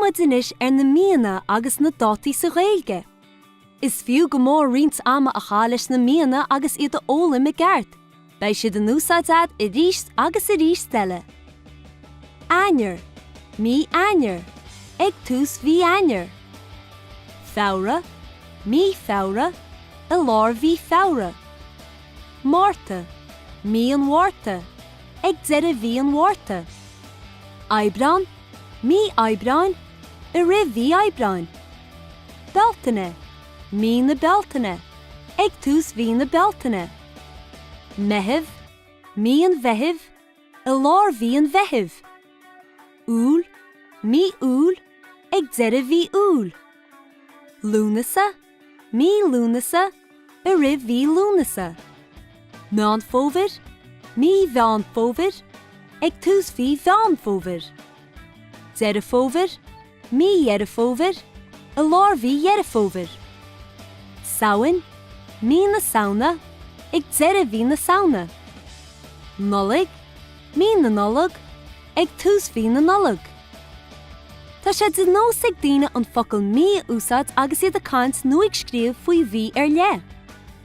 muid anois ar na míonna agus na dátaí sa Ghaeilge. Is fiú go mór roinnt ama a chaitheamh leis na míonna agus iad a fhoghlaim i gceart, beidh siad in úsáid a'd arís agus arís eile. Eanáir, Mí Eanáir, ag tús mhí Eanáir. Feabhra, Mí Feabhra, i lár mhí Feabhra. Márta, Mí an Mhárta, ag deireadh mhí an Mhárta. Aibreán, Mí Aibreáin, i rith mhí Aibreáin. Bealtaine, Mí na Bealtaine, ag tús mhí na Bealtaine. Meitheamh, Mí an Mheithimh, i lár mhí an Mheithimh. Iúil, Mí Iúil, ag deireadh mhí Iúil. Lúnasa, Mí Lúnasa, i rith mhí Lúnasa. Meán Fómhair, Mí Mheán Fómhair, ag tús mhí Mheán Fómhair. Deireadh Fómhair, Mí Dheireadh Fómhair, i lár mhí Dheireadh Fómhair. Samhain, Mí na Samhna, ag deireadh mhí na Samhna. Nollaig, Mí na Nollag, ag tús mhí na Nollag. Tá sé de nós ag daoine an focal mí a úsáid agus iad ag caint nó ag scríobh faoi mhí ar leith.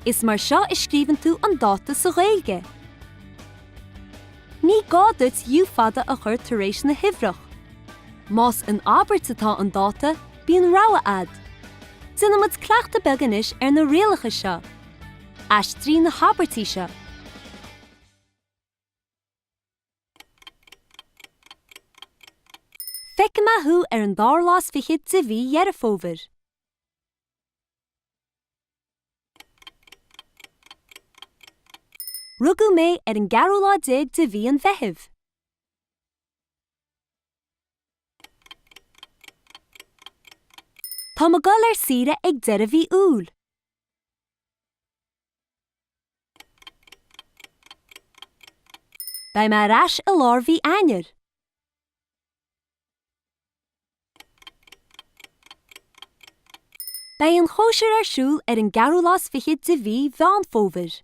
Is mar seo a scríobhann tú an dáta sa Ghaeilge. Ní gá duit U fada a chur tar éis na huimhreach. Más in abairt atá an dáta, bíonn rogha a'd. Déanfaidh muid cleachtadh beag anois ar na rialacha seo. Aistrigh na habairtí seo. Feicfidh mé thú ar an dara lá is fichead de mhí Dheireadh Fómhair. Rugadh mé ar an gceathrú lá déag de mhí an Mheithimh. Táim ag dul ar saoire ag deireadh mhí Iúil. Beidh mé ar ais i lár mhí Eanáir. Beidh an chóisir ar siúl ar an gceathrú lá is fichead de mhí Mheán Fómhair.